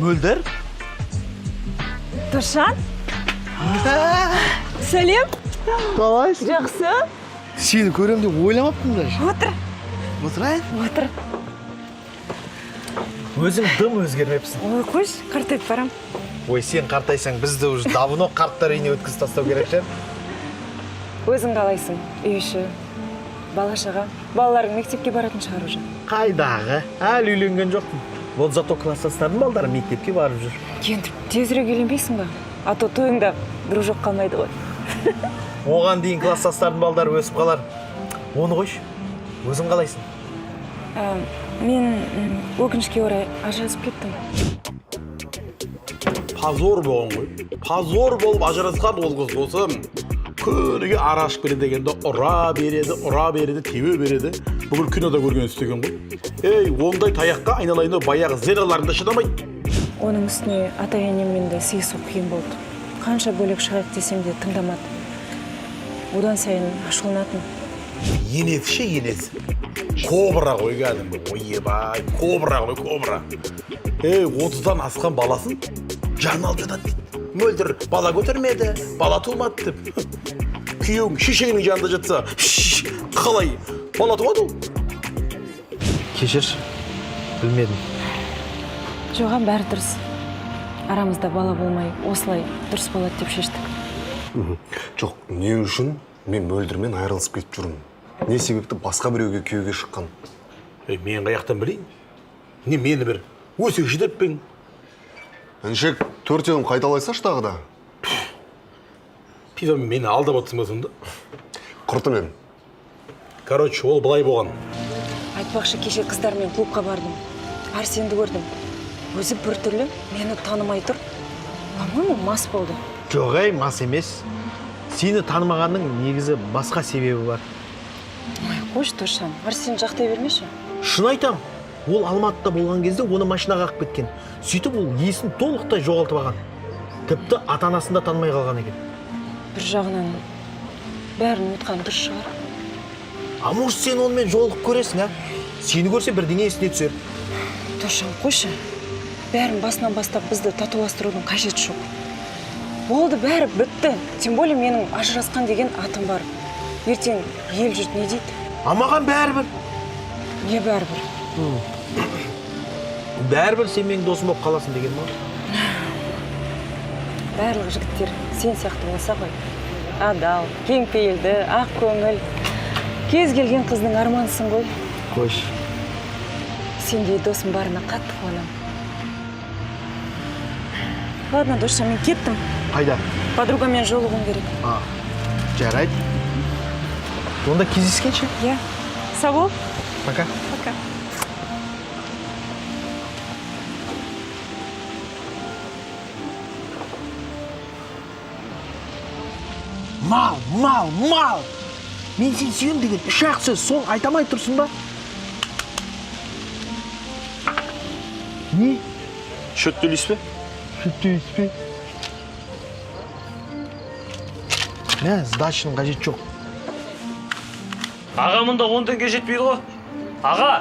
Мөлдір. Досжан, сәлем. Қалайсың? Жақсы. Сені көрем деп ойламаппын даже. Отыр. Отырайын. Отыр. Өзің дым өзгермепсің. Ой, қойшы, қартайып барам. Ой, сен қартайсаң, бізді уже давно қарттар үйіне өткізіп тастау керек шығар. Өзің қалайсың? Үй іші, бала шаға. Балаларың мектепке баратын шығар уже. Қайдағы? Әлі үйленген жоқпын. Вот зато класстастардың балдары мектепке барып жүр. Енді тезірек үйленбейсің ба? А то тойыңда дружок қалмайды ғой. Оған дейін класстастардың балдары өсіп қалар. Оны қойшы. Өзің қалайсың? Мен өкінішке орай ажырасып кеттім. Позор болған ғой, позор болып ажырасқан ол қыз. Досым, күніге ара ашып келеді дегенде ұра береді, ұра береді, теуе береді. Бүкіл кинода көрген істеген ғой. Ей, ондай таяққа, айналайын, баяғы зеналарың да шыдамайды. Оның үстіне ата енеммен де сыйысу қиын болды. Қанша бөлек шығайық десем де, тыңдамады. Одан сайын ашуланатын. Енесі ше, енесі кобра ғой кәдімгі. Ойбай, кобра ғой, кобра. Ей, 30-дан асқан баласын жанын алып жатады дейді. Мөлдір бала көтермеді, бала тумады деп. Күйеуің шешеңнің жанында жатса, шш, қалай бала туады ол? Кешірші. Білмедім. Жоға, бәрі дұрыс. Арамызда бала болмай, осылай дұрыс болады деп шештік. Жоқ, не үшін мен Мөлдірмен айырылысып кетіп жүрмін? Не себепті басқа біреуге күйеуге шыққан? Ей, мен қаяқтан білейін? Не мені бір өсекші деп пе ең? Інішек, төртеуін қайталайсашы тағы да. Пивамен мені алдап отырсың ба сонда? Құртымен. Короче, ол былай болған. Айтпақшы, кеше қыздармен клубқа бардым. Арсенді көрдім. Өзі біртүрлі, мені танымай тұр. По-моему, мас болды. Жоқ, ей, мас емес. Сені танымағанның негізі басқа себебі бар. Ой, қойшы, Досжан, Арсен жақтай бермеші. Шын айтам, ол Алматыда болған кезде оны машина қағып кеткен. Сөйтіп ол есін толықтай жоғалтып алған. Тіпті ата анасын да танымай қалған екен. Бір жағынан, бәрін ұмытқан дұрыс шығар. А может, сен онымен жолығып көресің, а? Сені көрсе, бірдеңе есіне түсер. Досжан, қойшы. Бәрін басынан бастап бізді татуластырудың қажеті жоқ. Болды, бәрі бітті. Тем более менің ажырасқан деген атым бар. Ертең ел жұрт не дейді? А маған бәрібір. Не бәрібір? Бәрібір сен менің досым болып қаласың деген ма? Барлық жігіттер сен сияқты болса ғой. Адал, кеңпейілді, ақ көңіл. Кез келген қыздың арманысың ғой. Қойшы. Сендей досым барына қатты қуанамын. Ладно, Досжан, мен кеттім. Қайда? Подругамен жолығуым керек. А, жарайды. Онда кездескенше. Иә. Сау бол. Пока. Пока. Мал, мал, мал! Мен сені сүйемін деген үш ақ сөз, соны айта алмай тұрсың ба? Не? Счет төлейсіз бе? Сүттейсіз бе? Мә, сдачаның қажеті жоқ. Аға, мұнда 10 теңге жетпейді ғой. Аға!